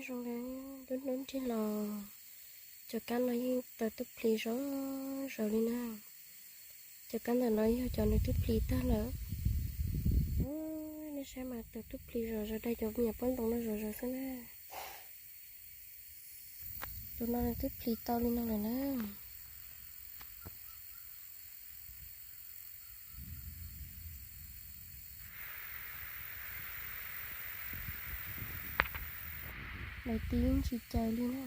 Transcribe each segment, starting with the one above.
Zoo li, lub hnub nrig los, cov kab no yeej tawm tub plis zom zaws li na. Cov kab ntawm no yog cov nws twb plis tag lawm. Nej saib mas tawm tub plis zom zaws, daig cov me nyuam pob ntoo no zom zaws xwb na. Tus no nws twb plis tau li no lawm na. Lawv tib tsis caws li na.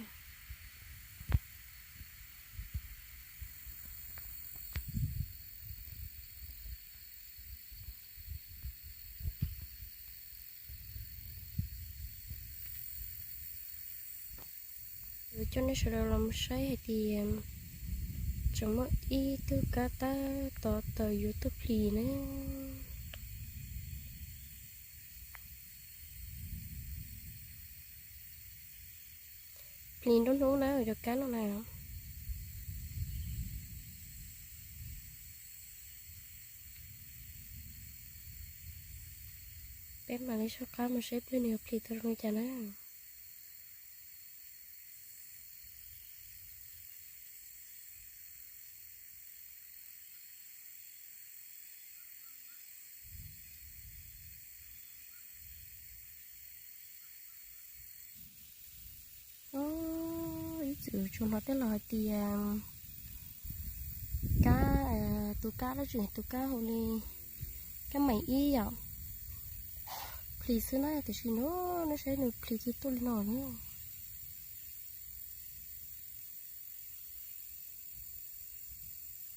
Yuav coj nej sawv daws los mus saib hais tias tseem muaj ib tug kab tab tom tawm yuav tuaj plis na. Plis nruab hnub na cov kab no na. Peb mam li soj qab mus saib pliag nws yuav plis tau zoo li cas na. Ib txwm tsuas hnov tej laus hais tias kab, tus kab dab tsi, tus kab hu li kab meem ib yom, plis xwb na, tiam sis no nej saib nws plis kiag tuaj li no na.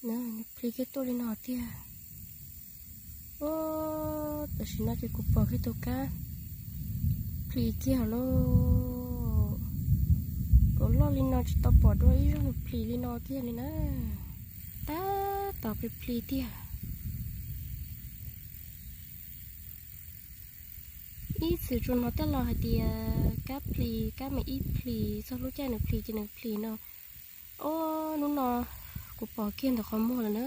Nws plis kiag tuaj li no tiag. Tam sim no ces kuv pom kiag tus kab plis kiag lauj. Kuv loj li no tsis tau pom dua ib zaug nws plis li no kiag li na. Tab tom plis plis tiag. Ib txwm tsuas hnov tej laus hais tias kab plis, kab meem ib plis, txog lub caij nws plis ces nws plis no. Ob hnub no kuv pom kiag ntawm qhov muag lawm na.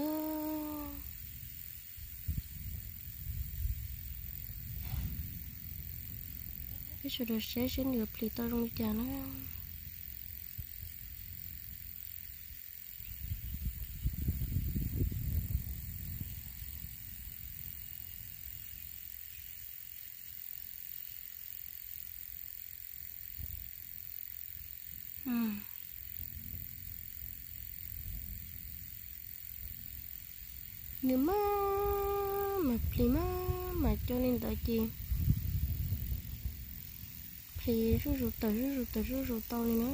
Peb sawv daws saib seb nws yuav plis tau zoo li cas na. Nws maj mam plis maj mam coj li ntawd ces plis zuj zus tawm zuj zus tawm zuj zus tau li na.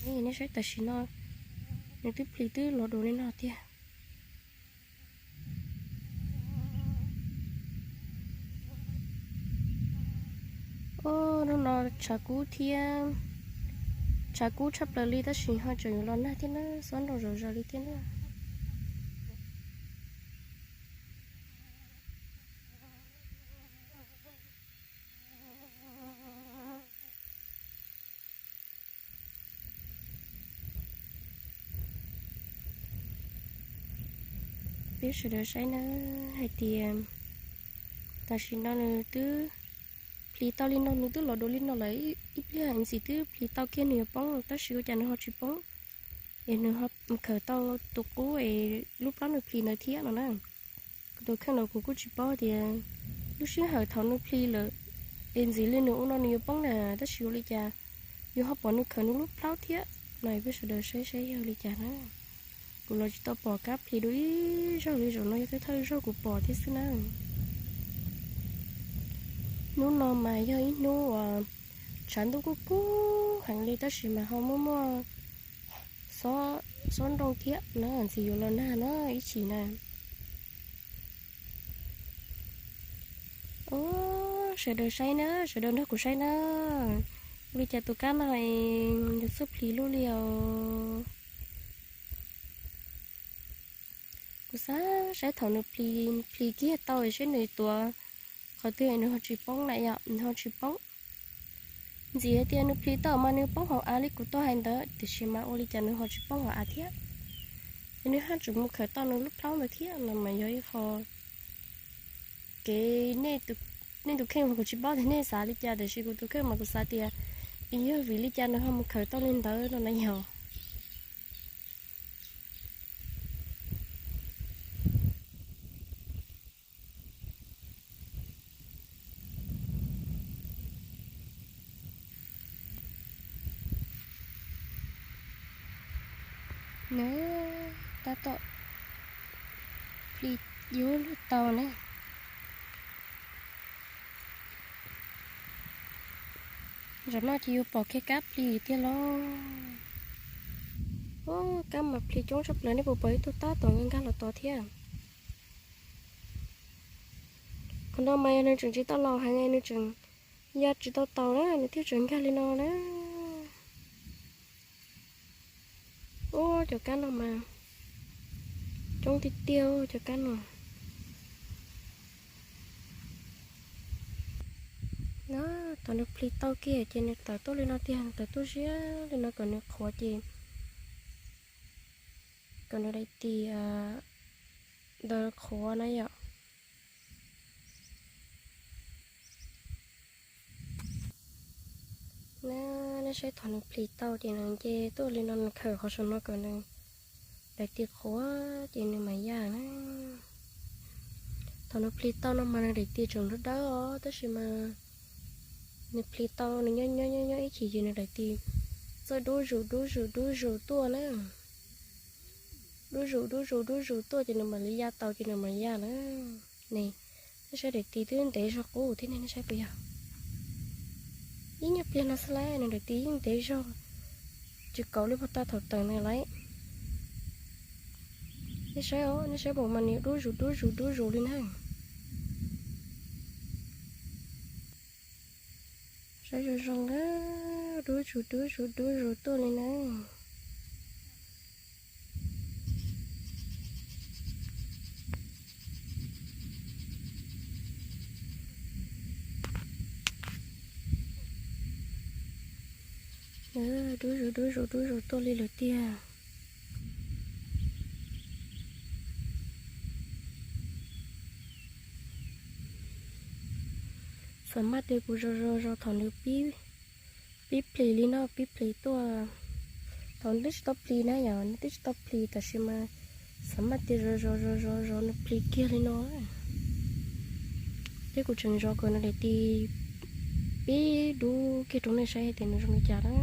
Nej saib tam sim no nws twb plis twb los dua li no tiag. Hnub no tshav kub thiab, tshav kub tshaj plaws li tab sis ho tseem yuav los nag thiab na, xob nroo zom zaws li thiab na. Peb sawv daws saib na, hais tias tam sim no nws twb plis tau li no, nws twb los dua li no lawm, ib pliag ntxiv twb plis tau kiag nws yuav poob tab sis ua cas nws ho tsis poob, es nws ho khawm tau tus qub es lub plaub nws plis ntawd thiab no na. Kuv tus kheej no kuv kuj tsis paub tias lub sij hawm thaum nws plis lawm es ntxiv li nws ua no nws yuav poob na, tab sis ua li cas yus ho pom nws khawm nws lub plaub thiab no, peb sawv daws saib saib yog li cas na. Kuv los tsis tau pom kab plis dua ib zaug li, zaum no yog thawj thawj zaug kuv pom thiab xwb na. Hnub no mas yog ib hnub uas tshav ntuj kuj kub heev li tab sis mas ho muaj muaj xob nroo thiab na, ntxiv yuav los nag na ib chim na. Sawv daws saib na, sawv daws nrog kuv saib na, li cas tus kab no es nws txawj plis luaj li os. Kuv xav saib thaum nws plis kiag tau seb nws tuav qhov twg nws ho tsis poob na yom, nws ho tsis poob. Ntxiv hais tias nws plis tau mas nws poob hauv av li kuv tau hais ntawd, tiam sis mas ua li cas nws ho tsis poob hauv av thiab, es nws haj tseem mus khawm tau nws lub plaub ntawd thiab no mas yog ib qho kev, nej tus kheej mas kuv tsis paub tias nej xav li cas, tiam sis kuv tus kheej mas kuv xav tias Yog vim li cas nws ho mus khaws tau li ntawd no na yog? Na, tab tom plis yuav luag tau na. Zaum no ces yus pom kiag kab plis tiag los. Ub, kab mas plis coob tshaj plaws, nej puas pom ib tug tab tom nkag nkag los tod thiab. Qhov no mas yog nws tseem tsis tau laus heev, nws tseem ya tsis tau taus na, nws thiaj tseem nkag li no na. Ub, cov kab no mas coob tiag tiag cov kab no. Na, thaum nws plis tau kiag ces nws tawm tuaj li no tiag, nws tawm tuaj ziab li no kom nws qhuav ces kom nws daim tis ntawd qhuav na yom. Na, nej saib thaum nws plis tau ces nws nce tuaj li no, nws khaws qhov saum no kom nws daim tis qhuav ces nws mam yaj na. Thaum nws plis tau no mas nws daim tis tseem dawb dawb os, tab sis mas nws plis tau nws nyob nyob nyob nyob ib chim ces nws daim tis txawj dub zus dub zus dub zus tuaj na. Dub zus dub zus dub zus tuaj ces nws mam li ya tau ces nws mam yaj na. Ne, nej saib daim tis twb ntev zog qub thiab ne, nej saib puas yog? Ib nyuag pliag no xwb lauj, nws daim tis yeej ntev zog, tsis kaum li puag ta thaum tawm nws lauj. Nej saib os, nej saib npaum mas nws dub zus dub zus dub zus li na. Saib zoo zoo na, dub zus dub zus dub zus tuaj li na. Dub zus dub zus dub zus tuaj li lawm tiag. Xam maj tias kuv zov zov zov thaum nws pib, pib plis li no, pib plis tuaj. Thaum nws twb tsis tau plis na yom, nws twb tsis tau plis tab sis mas xam maj tias zov zov zov zov zov nws plis kiag li no. Thiab kuv tseem zov kom nws daim tis pib dub kiag rau nej saib hais tias nws zoo li cas na.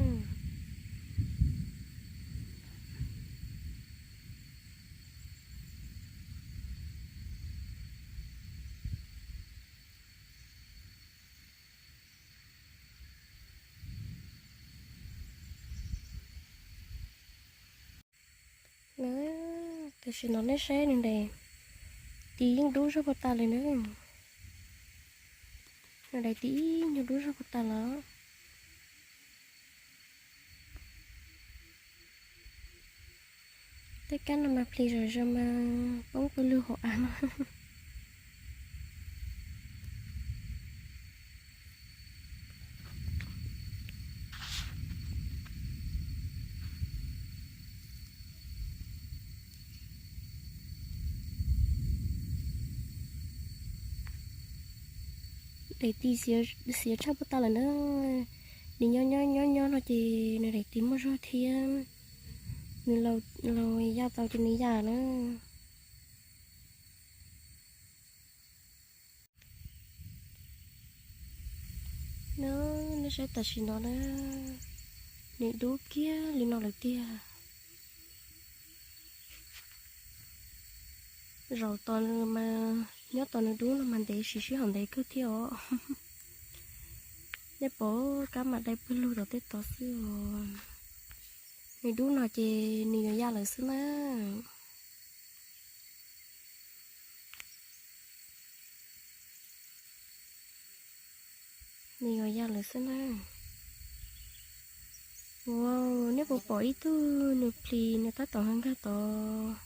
Na, tam sim no nej saib nws daim tis yeej dub zog puag ta lawm na. Nws daim tis ib nyuag dub zog puag ta lawm. Tej kab no mas plis zom zaws mas poob pawg lug hauv av no. Daim tis xiav tshaj puag ta lawm na. Nws nyob nyob nyob nyob no ces nws daim tis muaj zog thiab. Nws laus ya tau ces nws ya na. Na, nej saib tam sim no na, nws dub kiag li no lawm tiag. Zaum tos nws mas nyob tos nws dub no mas ntev, siv sij hawm ntev kawg thiab os. Nej pom kab mas dai pawg lug tom tej tod xwb os. Nws dub no ces nws yuav ya lawm xwb na. Nws yuav ya lawm xwb na. Wow, nej puas pom ib tug nws plis nws tab tom nkag nkag tod.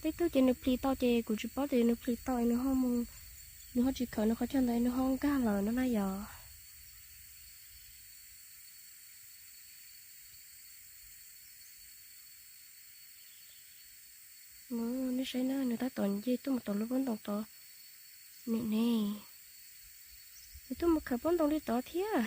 Tej tug ces nws plis tau ces kuv tsis paub tias nws plis tau es nws ho mus, nws ho tsis khawm nws qhov chaw ntawd nws ho nkag lawm no na yom. Nej saib na, nws tab tom nce tuaj mus tom lub pob ntoo tod. Nws ne, Kuv twb mus khawm pob ntoo li tod thiab.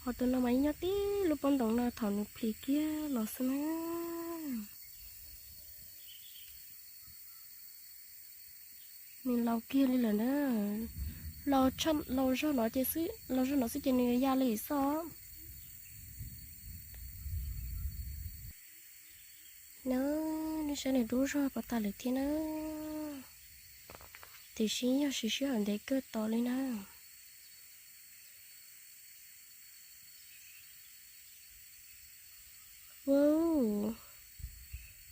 Ho tus no mas nyob tib lub pob ntoo no thaum nws plis kiag los xwb na. Nws laus kiag li lawm na. Laus zog no ces xwb, laus zog no xwb ces nws ya li xwb. Na, nej saib nws dub zog puas tas lawm thiab na. Tiam sis yog siv sij hawm ntev kawg tos li na. Wow,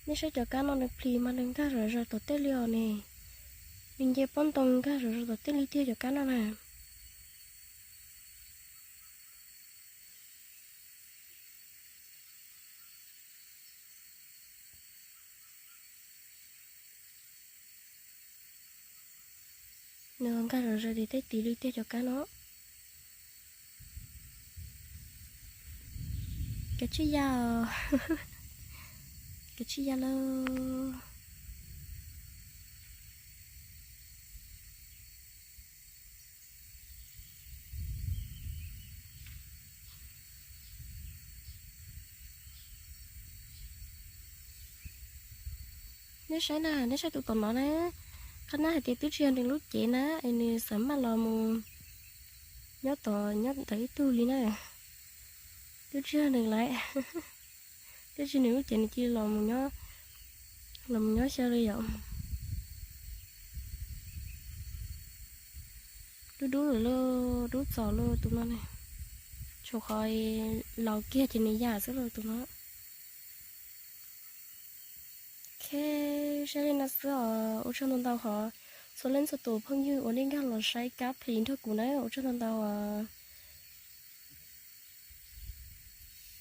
nej saib cov kab no nws plis mas nws nkag zom zaws tom tej li os ne. Nws nce pob ntoo nkag zom zaws tom tej li tiag cov kab no na. Nws nkag zom zaws tim tej tid li tiag cov kab no. Kav tsij ya os. Kav tsij ya lauj. Nej saib na, nej saib tus tom no na. Qhov no hais tias twb tsis yog nws lub cev na, es nws xav maj los mus nyob tod nyob ntawm ib tug li na. Twb tsis yog nws lawm. Twb tsis nws lub cev nws cia li los mus nyob, los mus nyob xyaw li yom. Dub dub lawm lauj, dub txaus lauj tus no ne. Tshuav qhov laus kiag ces nws ya xwb lauj tus no. Ok, saib li no xwb os. Ua tsaug ntau ntau hov txhua leej txhua tus phooj ywg uas nej nkag los saib kab plis nrog kuv na, ua tsaug ntau ntau os.